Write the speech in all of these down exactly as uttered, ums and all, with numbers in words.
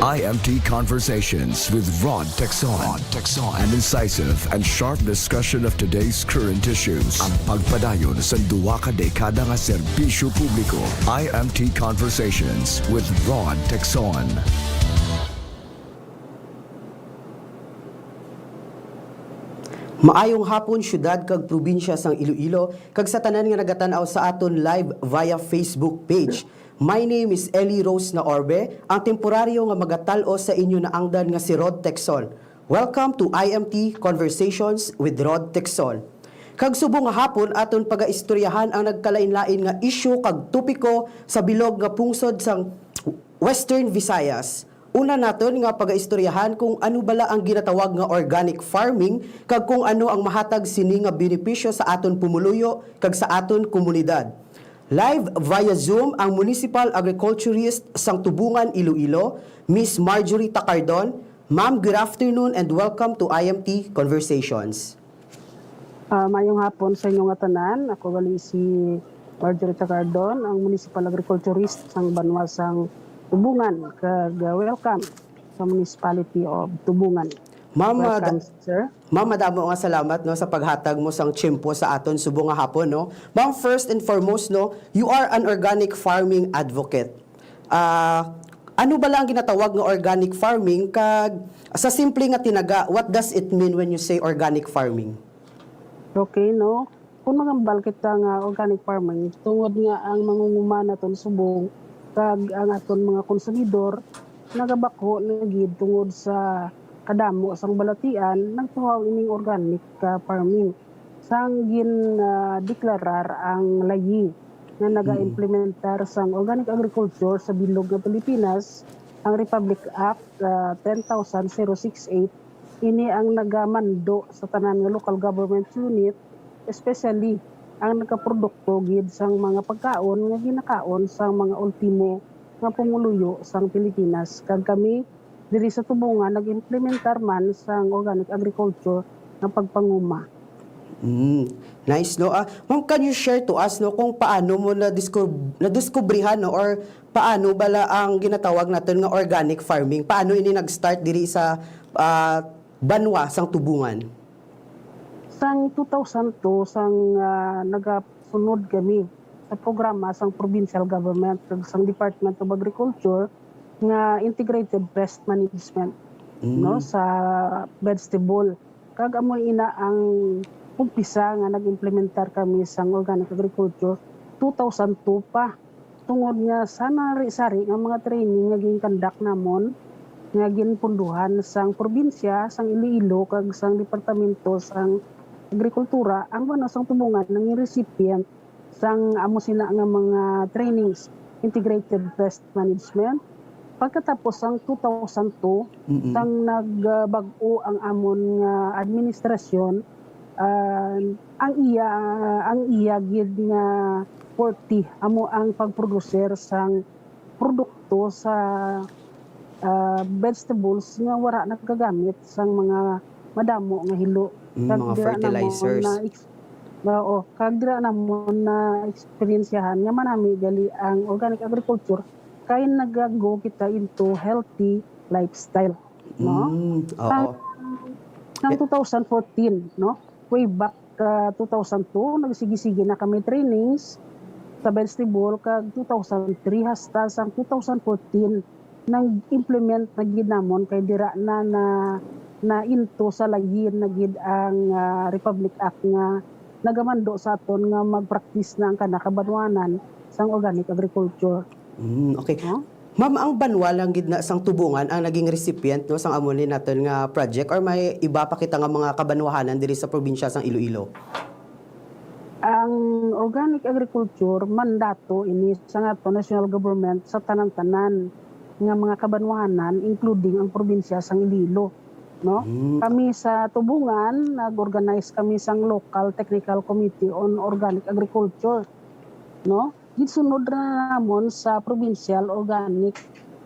I M T Conversations with Rod Texon. Rod Texon. An incisive and sharp discussion of today's current issues. Ang pagpadayon sa duwa ka dekada nga serbisyo publiko. I M T Conversations with Rod Texon. Maayong hapon, syudad kag probinsya sang Iloilo, kag sa tanan nga nagatan-aw sa aton live via Facebook page. My name is Ellie Rose Naorbe, ang temporaryo nga magatal-os sa inyo naangdan nga si Rod Texon. Welcome to I M T Conversations with Rod Texon. Kag subong nga hapon, aton pagaistoryahan ang nagkalain-lain nga isyu kag topiko sa bilog nga pungsod sang Western Visayas. Una naton nga pagaistoryahan kung ano bala ang ginatawag nga organic farming kag kung ano ang mahatag sini nga benepisyo sa aton pumuluyo kag sa aton komunidad. Live via Zoom ang municipal agriculturist sang Tubungan, Iloilo, Miss Marjorie Tacardon. Ma'am, good afternoon and welcome to I M T Conversations. Ah, maayong hapon sa inyo nga tanan. Ako gali si Marjorie Tacardon, ang municipal agriculturist sang banwa sang Tubungan, kag, ah, welcome sa Municipality of Tubungan. Ma'am, ah, da- Welcome, sir. Ma'am, madamo nga salamat, no, sa paghatag mo sang tiyempo sa aton subong nga hapon, no. Ma'am, first and foremost, no, you are an organic farming advocate. Ah, ano bala ang ginatawag nga organic farming, kag sa simple nga tinaga, what does it mean when you say organic farming? Okay, no? Kung magambal kita nga organic farming, tungod nga ang mangunguma naton subong kag ang aton mga konsumidor nagabakho na gid tungod sa kadamo sang balatian, nagtuhaw ining organic, ah, farming. Sang gin, ah, deklarar ang layi nga nag-aimplementar sang organic agriculture sa bilog nga Pilipinas, ang Republic Act, ah, ten thousand zero six eight, ini ang nagamando sa tanan nga local government unit, especially ang nagaprodukto gid sang mga pagkaon nga ginakaon sang mga ultimo nga pumuluyo sang Pilipinas. Kag kami diri sa Tubungan nag-implementar man sang organic agriculture nga pagpanguma. Mm, nice, no? Ah, ma'am, can you share to us, no, kung paano mo nadisku-, nadiskubrihan, no, or paano bala ang ginatawag naton nga organic farming? Paano ini nag-start diri sa, ah, banwa sang Tubungan? Sang two thousand two, sang, ah, nagasunod kami sa programa sang provincial government kag sang Department of Agriculture nga integrated pest management, Mm. no, sa vegetable. Kag amo ina ang umpisa nga nag-implementar kami sang organic agriculture, two thousand two pa. Tungod nga sa sari-sari nga mga training nga gin-conduct namon, nga ginpunduhan sang probinsya, sang Iloilo, kag sang Departamento sang Agrikultura, ang banwa sang Tubungan nangin recipient sang amo sina nga mga trainings, integrated pest management. Pagkatapos sang two thousand two, Mm-mm. sang nagbag-o ang amon nga administrasyon, ah, ang iya, ang iya gid nga forte amo ang pagproduser sang produkto sa, ah, vegetables nga wara nagagamit sang mga madamo nga hilo. Mm, Kag mga dira namon fertilizers. na ex-, oo, kag dira namon na eksperyensyahan nga manami gali ang organic agriculture kay nagago kita into healthy lifestyle, no? Mm, oo. Sang, sang Eh, two thousand fourteen, no? Way back, ah, two thousand two, nagsigi-sige na kami trainings sa vegetable, kag two thousand three hasta sang two thousand fourteen, nag-implement na gid namon kay dira na, na, na into sa layin na gid ang, ah, Republic Act nga nagamando sa aton nga mag-practice na ang kana kabanwanan sang organic agriculture. Mm, okay. Huh? Ma'am, ang banwa lang gid na sang Tubungan ang naging recipient, no, sang amo ni naton nga project, or may iba pa kita nga mga kabanwahanan diri sa probinsya sang Iloilo? Ang organic agriculture, mandato ini sa aton national government sa tanan-tanan nga mga kabanwahanan, including ang probinsya sang Iloilo, no? Mm. Kami sa Tubungan, nag-organize kami sang Local Technical Committee on Organic Agriculture, no? Ginsunod na namon sa provincial organic,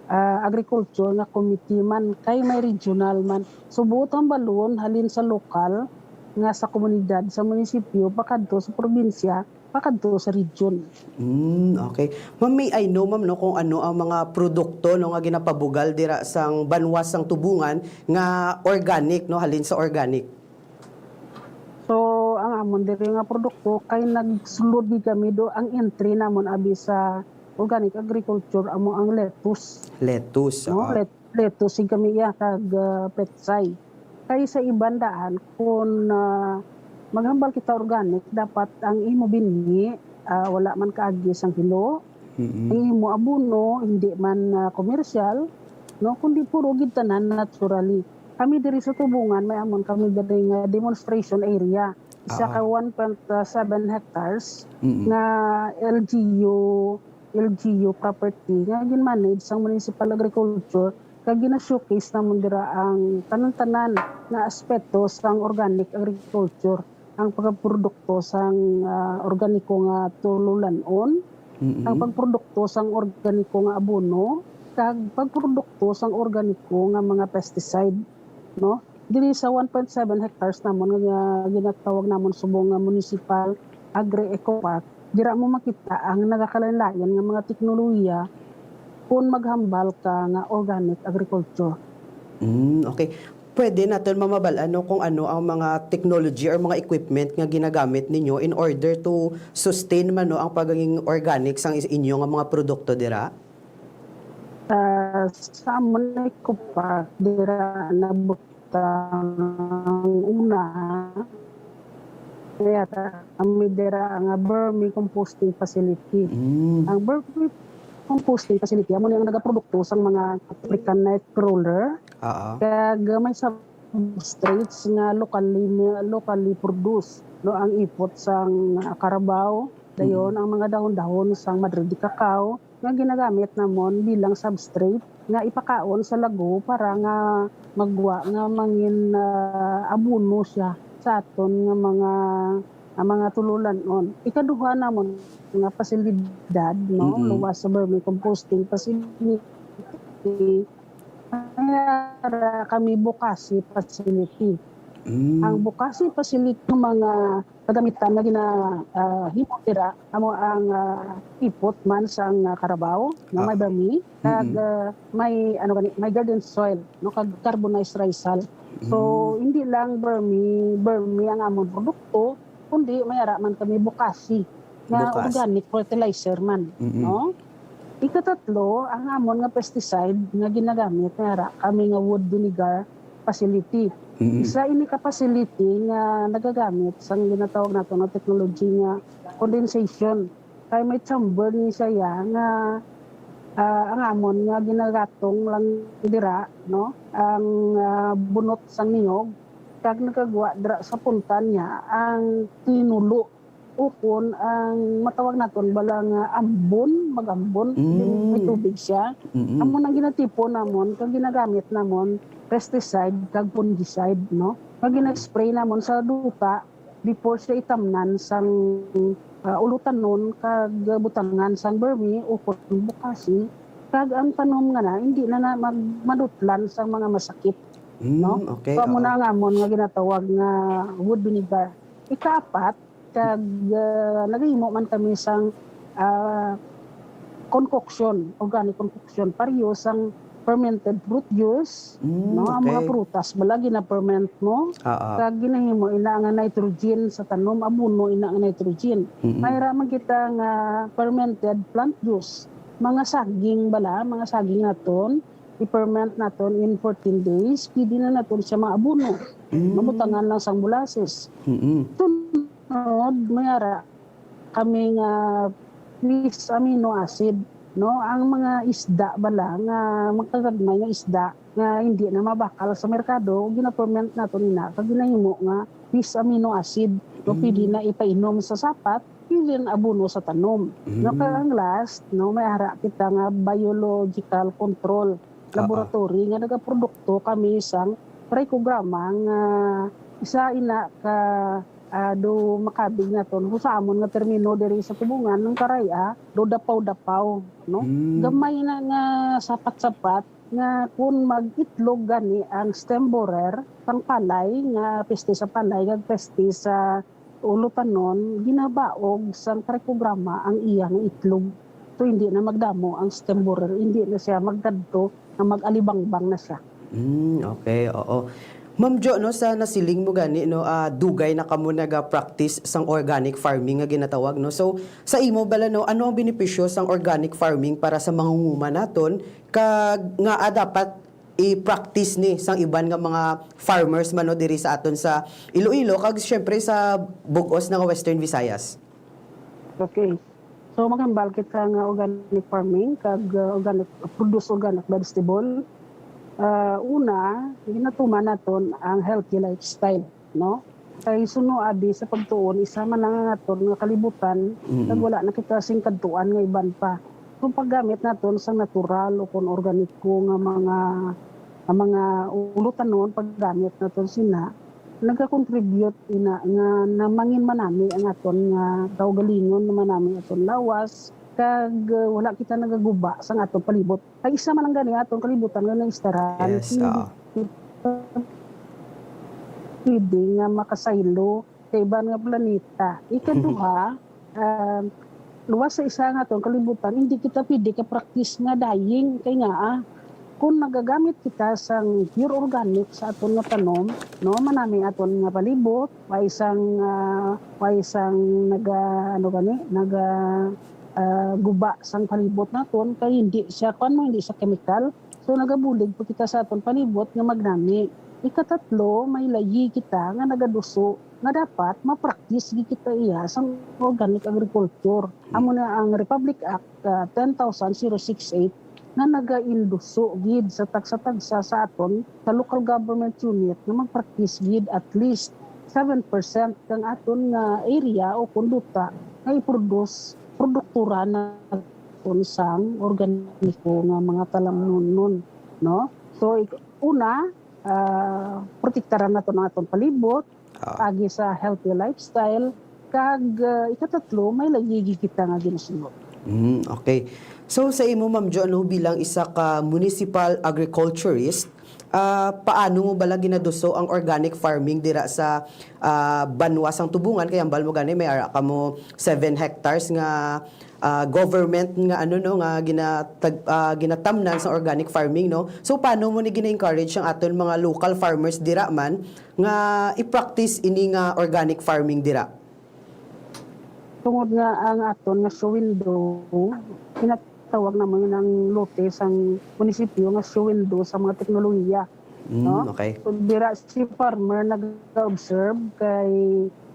ah, agriculture nga committee man, kay may regional man. So, buot hambalon, halin sa lokal, nga sa komunidad, sa munisipyo, pakadto sa probinsya, pakadto sa region. Mm, okay. Ma'am, may I know, ma'am, no, kung ano ang mga produkto, no, nga ginapabugal dira sang banwa sang Tubungan nga organic, no, halin sa organic? So, ang amon diri nga produkto kay nagsulod gid kami do, ang entry namon abi sa organic agriculture amo ang lettuce. Lettuce, No, oo. let-, lettuce gid kami iya kag, ah, petsay. Kay sa iban daan, kung, ah, maghambal kita organic, dapat ang imo binhi, ah, wala man kaagi sang hilo, Mm-mm. ang imo abono, hindi man, ah, komersyal, no, kundi puro gid tanan naturally. Kami diri sa Tubungan, may amon kami diri nga demonstration area. Isa Ah. ka one point seven hectares Mm-mm. nga L G U, L G U property nga gin-manage sang Municipal Agriculture, kag gina-showcase namon dira ang tanan-tanan nga aspeto sang organic agriculture, ang pagprodukto sang, ah, organiko nga tululan-on, Mm-mm. ang pagprodukto sang organiko nga abono, kag pagprodukto sang organiko nga mga pesticide, no? Diri sa one point seven hectares namon nga ginatawag namon subong nga Municipal Agri-Eco Park, dira mo makita ang nagakalain-lain nga mga teknolohiya kung maghambal ka nga organic agriculture. Mm, okay. Pwede naton mamabal-an, no, kung ano ang mga technology or mga equipment nga ginagamit ninyo in order to sustain man, no, ang pagiging organic sang is-, inyo nga mga produkto dira? Ah, sa amon na Eco Park, dira nabutang una, kaya ta-, kami dira nga vermicomposting facility. Mm. Ang vermicomposting facility, amo ni ang nagaprodukto sang mga African night crawler. Oo. Kag may substrates nga locally, locally produced, no, ang ipot sang, ah, carabao, dayon Mm. ang mga dahon-dahon sang madre de cacao, nga ginagamit namon bilang substrate nga ipakaon sa lago para nga magwa nga mangin, ah, abono siya sa aton nga mga, nga mga tululan-on. Ikaduha namon nga pasilidad, no, Mm-mm. luwas sa vermicomposting facility, may ara kami Bokasi facility. Mm. Ang Bokasi facility, mga kagamitan nga gina-, ah, himo dira, amo ang, ah, ipot man sang, ah, carabao, no, may Ah. vermi, kag, Mm-mm. ah, may, ano gani, may garden soil, no, kag carbonized rice hull. So, Mm. hindi lang vermi, vermi ang amon produkto, kundi may ara man kami Bokasi, nga Bokasi. organic fertilizer man, Mm-mm. no? Ikatatlo, ang amon nga pesticide nga ginagamit, may ara kami nga wood vinegar facility. Mm-mm. Isa ini ka facility nga nagagamit sang ginatawag nato nga technology nga condensation. Kay may chamber ni siya nga, ah, ang amon nga ginagatong lang dira, no, ang, ah, bunot sang niyog, kag nagagwa dira sa punta niya ang tinulo. Ukon ang matawag naton bala nga ambon, mag-ambon, Mm. din may tubig siya. Mm-mm. Amo nang ginatipon namon, kag ginagamit namon pesticide kag fungicide, no? Kag gina-spray namon sa duta before siya itamnan sang, ah, ulutanon kag butangan sang vermi ukon Bokasi. Kag ang tanom nga na, hindi na, na mag-, madutlan sang mga masakit, Mm, no? okay, So, amo oo. na ang amon nga ginatawag nga wood vinegar. Ikaapat, kag, ah, nagahimo man kami sang, ah, concoction, organic concoction, pareho sang fermented fruit juice, Mm, no? Ang mga okay. prutas, bala, gina-ferment mo, Oo. kag ginahimo ina nga nitrogen sa tanom, abono ina nga nitrogen. Mm-mm. Mayra man kita nga fermented plant juice, mga saging, bala, mga saging naton, i-ferment naton in fourteen days, pwede na naton siya maabono. Mm. Mabutangan lang sang molasses. Mm-mm. Sunod, may ara kami nga fish amino acid, no? Ang mga isda bala nga magkagagmay nga isda nga hindi na mabakal sa merkado, gina-ferment naton ina, kag ginahimo nga fish amino acid, no? Mm. Pwede na ipainom sa sapat, pwede na abono sa tanom. No, Mm. kag ang last, no, may ara kita nga biological control Oo. laboratory nga nagaprodukto kami sang trichogramma nga isa ina ka, ah, do makabig naton. Kung sa amon nga termino diri sa Tubungan, ang karay-a, do dapaw-dapaw, no? Mm. Gamay na nga sapat-sapat, nga kung mag-itlog gani ang stem borer, sang palay nga peste sa palay, kag peste sa ulutanon, ginabaog sang trichogramma ang iya nga itlog. So, hindi na magdamo ang stem borer, hindi na siya magkadto nga mag-alibangbang na siya. Mm, okay, oo. Ma'am Jo, no, sa nasiling mo gani, no, ah, dugay na kamo naga-practice sang organic farming nga ginatawag, no? So, sa imo bala, no, ano ang benepisyo sang organic farming para sa mga nguma naton, kag ngaa dapat i-practice ni sang iban nga mga farmers man, no, diri sa aton sa Iloilo, kag siyempre sa bug-os na nga Western Visayas? Okay. So, maghambal kita nga organic farming kag, uh, organic, produce organic vegetable. Uh, una, ginatuman naton ang healthy lifestyle, no? Kay suno abi sa pagtuon, isa man ang aton nga kalibutan, Mm-mm. kag wala na kita sing kadtuan nga iban pa. Kung paggamit naton sa natural o kung organiko nga mga, nga mga ulutanon, paggamit naton sina, nagakontribute ina nga namangin manami ang aton nga kaugalingon, manami aton lawas, kag, uh, wala kita nagaguba sang aton palibot. Kay isa man lang gani aton kalibutan nga naistaran. Yes, Hindi oo. kita pwede nga makasaylo sa iban nga planeta. Ikaduha, um, luwas sa isa nga aton kalibutan, hindi kita pwede ka-practice nga dying. Kay nga, ah, kung nagagamit kita sang pure organic sa aton nga tanom, no, manami aton nga palibot, way sang, ah, way sang naga, ano gani, naga, ah, guba sang palibot naton, kay hindi siya, kuwan mo, hindi siya chemical. So, nagabulig pa kita sa aton palibot nga magnami. Ikatatlo, may layi kita nga nagaduso nga dapat ma-practice gid kita iya sang organic agriculture. Amo na ang Republic Act, ah, ten thousand zero six eight nga nagainduso gid sa tagsa-tagsa sa aton sa local government unit nga mag-practice gid at least seven percent kang aton nga area o kon duta nga i-produce, produktura naton sang organiko nga mga talamnonon, no? So, ik-, una, ah, protektaran naton ang aton palibot, Ah. agi sa healthy lifestyle, kag, ah, ikatatlo, may layi gid kita nga ginasunod. Mm, okay. So, sa imo, Ma'am Jo, ano, bilang isa ka municipal agriculturist, ah, paano mo bala ginaduso ang organic farming dira sa, ah, banwa sang Tubungan? Kay hambal mo gani, may ara kamo seven hectares nga, ah, government nga, ano, no, nga ginatag-, ah, ginatamnan sa organic farming, no? So, paano mo ni gina-encourage ang aton mga local farmers dira man nga i-practice ini nga organic farming dira? Tungod nga ang aton nga show window, ginatawag namon ang lote sang munisipyo nga show window sa mga teknolohiya, Mm, no? Okay. So, dira si farmer nag-observe kay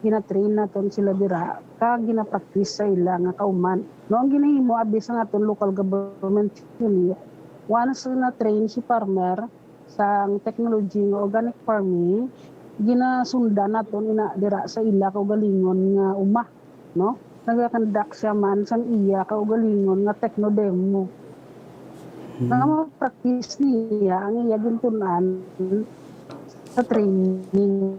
gina-train naton sila dira, kag gina-practice sa ila nga kauman. No, ang ginahimo abi sang aton local government unit, once na-train si farmer, sang technology nga organic farming, ginasundan naton ina dira sa ila kaugalingon nga uma, no? Nagakandak siya man sang iya kaugalingon nga techno demo. Hmm. Nga ma-practice niya ang iya gintun-an sa training.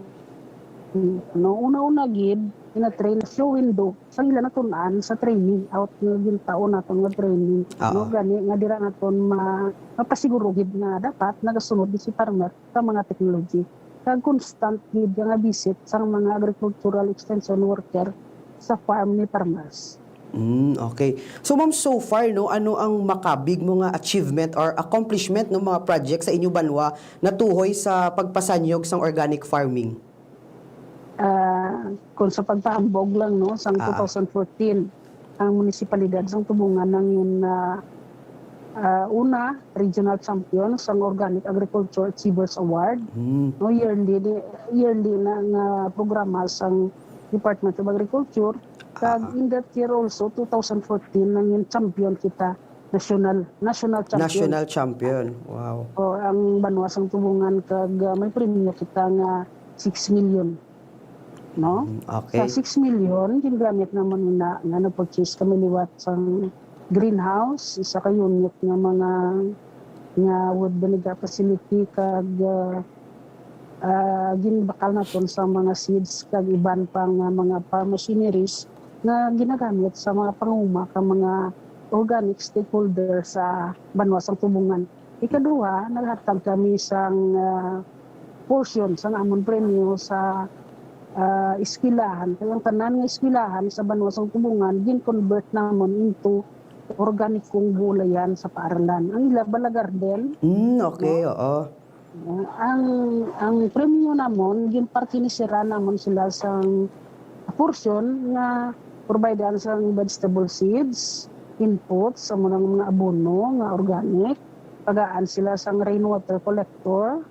No, una-una gid, gina-train sa window sa ila natun-an sa training, out nga gintaon naton nga training, Oo. no, gani nga dira naton ma-, mapasiguro gid nga dapat nagasunod gid si farmer sa mga technology. Kag constant gid nga visit sang mga agricultural extension worker sa farm ni farmers. Mm, okay. So, ma'am, so far, no, ano ang makabig mo nga achievement or accomplishment ng mga project sa inyo banwa natuhoy sa pagpasanyog sang organic farming? Ah, kung sa pagpahambog lang, no, sang Ah. two thousand fourteen, ang munisipalidad sang Tubungan nangin, ah, ah, una, regional champion sang Organic Agriculture Achievers Award. Hmm. No, yearly ni-, yearly na nga programa sang Department of Agriculture. Kag Ah. in that year also, two thousand fourteen, nangin champion kita. National, national champion. National champion. Wow. O, ang banwa sang Tubungan kag, ah, may premyo kita nga six million. No? Mm, okay. Sa six million, gingamit naman ina nga nag-purchase kami liwat sang greenhouse, isa ka unit nga mga, nga wood vinegar facility kag, ah, ah, ginbakal naton sa mga seeds kag iban pa nga mga farm machineries nga ginagamit sa mga panguma ka mga organic stakeholder sa banwa sang Tubungan. Ikaduha, naghatag kami sang, ah, portion sang amon premyo sa, ah, eskwelahan. Kay ang tanan nga eskwelahan sa banwa sang Tubungan, gin-convert namon into organikong gulayan sa paaralan. Ang ila bala garden. Mm, okay, oo. Ang, ang premyo namon, ginparkinisiran namon sila sang portion nga providean sang vegetable seeds, inputs, sa mga, mga abono nga organic, tagaan sila sang rainwater collector,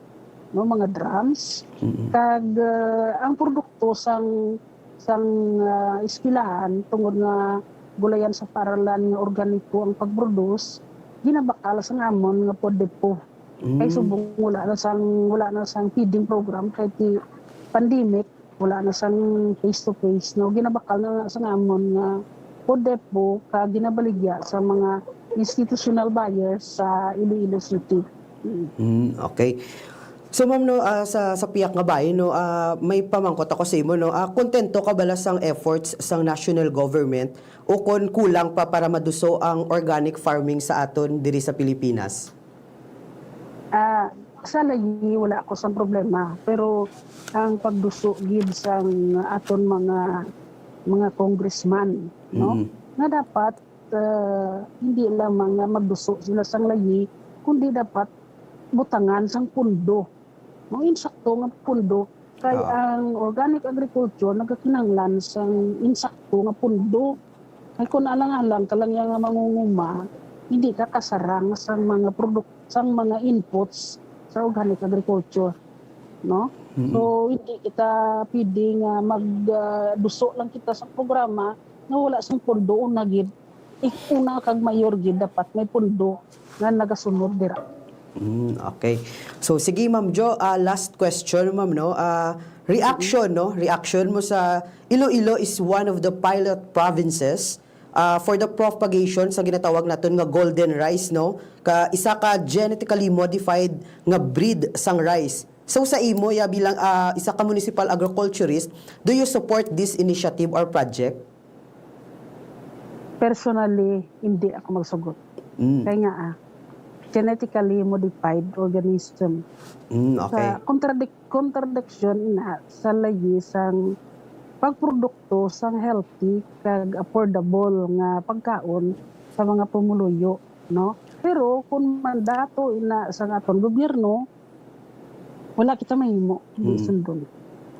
no, mga drums. Mm-mm. Kag, ah, ang produkto sang, sang, ah, eskwelahan, tungod nga gulayan sa paaralan nga organiko ang pag-produce, ginabakal sang amon nga food depot. Kay Mm. subong wala na sang, wala na sang feeding program kay ti pandemic, wala na sang face to face, no? Ginabakal na sa namon nga food depot ka ginabaligya sa mga institutional buyers sa Iloilo City. Mm. Mm, okay. So, ma'am, no, ah, sa, sa piyak nga bahin, no, ah, may pamangkot ako sa imo, no. Ah, kontento ka bala sang efforts sang national government o kon kulang pa para maduso ang organic farming sa aton diri sa Pilipinas? Ah, sa layi, wala ako sang problema, pero ang pagduso gid sang aton mga, mga congressman, no? Mm. Nga dapat, ah, hindi lamang nga magduso sila sang layi, kundi dapat butangan sang pundo. No, insakto nga pundo. Kay Ah. ang organic agriculture nagakinahanglan sang insakto nga pundo. Kay kung alang-alang ka lang yang mangunguma, hindi ka kasarang sang mga produk-, sang mga inputs sa organic agriculture, no? Mm-mm. So, hindi kita pwede nga mag, ah, duso lang kita sa programa nga wala sang pundo, una gid. Eh, una kag mayor gid, dapat may pundo nga nagasunod dira. Mm, okay. So, sige, Ma'am Jo, ah, last question, ma'am, no? Ah, reaction, no? Reaction mo sa Iloilo is one of the pilot provinces, ah, for the propagation sa ginatawag naton nga golden rice, no? Ka, isa ka genetically modified nga breed sang rice. So, sa imo, ya, bilang, ah, isa ka municipal agriculturist, do you support this initiative or project? Personally, hindi ako magsugot. Mm. Kay nga, ah, genetically modified organism. Mm, okay. Sa contradic-, contradiction na sa layi sang pagprodukto sang healthy kag affordable nga pagkaon sa mga pumuluyo, no? Pero kung mandato ina sang aton gobyerno, wala kita mahimo, hindi Hmm. sundon.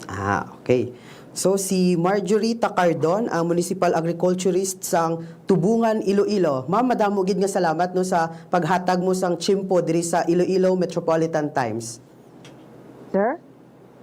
Ah, okay. So, si Marjorie Tacardon, ang municipal agriculturist sang Tubungan, Iloilo. Ma'am, madamo gid nga salamat, no, sa paghatag mo sang tiyempo diri sa Iloilo Metropolitan Times. Sir,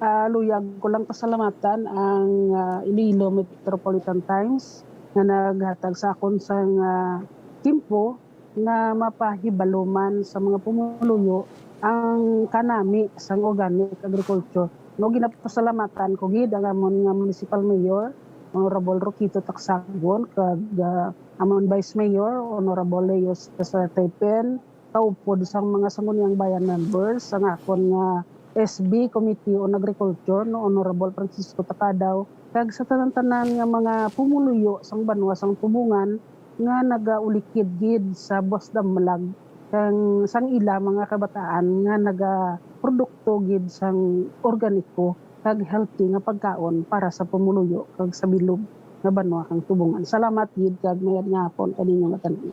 ah, luyag ko lang pasalamatan ang, ah, Iloilo Metropolitan Times nga naghatag sa akon sang, ah, tiyempo nga mapahibalo man sa mga pumuluyo ang kanami sang organic agriculture. No, ginapasalamatan ko gid ang amon nga municipal mayor, Honorable Roquito Tacsagon, kag, ah, amon vice mayor, Honorable Leo Cesar Tepen, kaupod sang mga Sangguniang Bayan members, ang akon nga S B Committee on Agriculture, no, Honorable Francisco Tacadaw, kag sa tanan-tanan nga mga pumuluyo sang banwa sang Tubungan nga nagaulikid gid sa Boss Damlag kang sang ila mga kabataan nga nagaprodukto gid sang organiko kag healthy nga pagkaon para sa pumuluyo kag sa bilog nga banwa kang Tubungan. Salamat gid kag mayad nga hapon kaninyo nga tanan.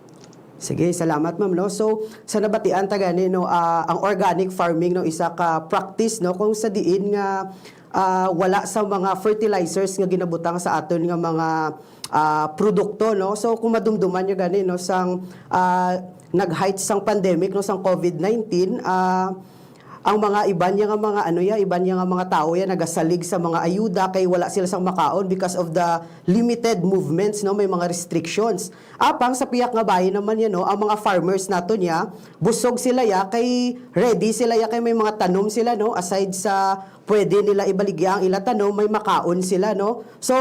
Sige, salamat, ma'am, no? So, sa nabatian ta gani, no, ah, ang organic farming, no, isa ka practice, no, kung sa diin nga, ah, wala sa mga fertilizers nga ginabutang sa aton nga mga, ah, produkto, no? So, kung madumduman nyo gani, no, sang, ah, nag-height sang pandemic, no, sang covid nineteen, ah, ang mga iban niya nga mga, ano ya, iban niya nga mga tawo ya nagasalig sa mga ayuda kay wala sila sang makaon because of the limited movements, no, may mga restrictions. Apang sa piyak nga bahin naman ya, no, ang mga farmers naton ya, busog sila ya kay ready sila ya kay may mga tanom sila, no, aside sa pwede nila ibaligya ang ila tanom, may makaon sila, no. So,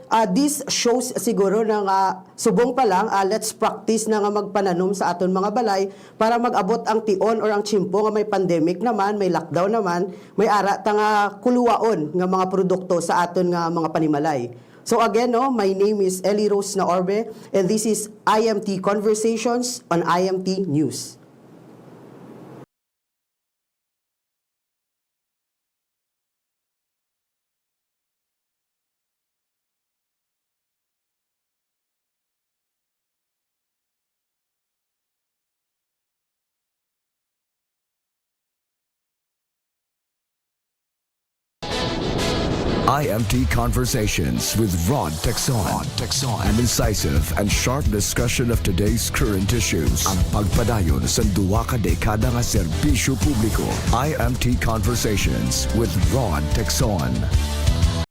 ah, this shows siguro na nga subong pa lang, ah, let's practice na nga magpananom sa aton mga balay para mag-abot ang tion or ang tiyempo nga may pandemic naman, may lockdown naman, may ara ta nga kuluwaon nga mga produkto sa aton nga mga panimalay. So again, no, my name is Ellie Rose Naorbe, and this is I M T Conversations on I M T News. I M T Conversations with Rod Texon. Rod Texon. An incisive and sharp discussion of today's current issues. Ang pagpadayon sa duha ka dekada nga serbisyo publiko. I M T Conversations with Rod Texon.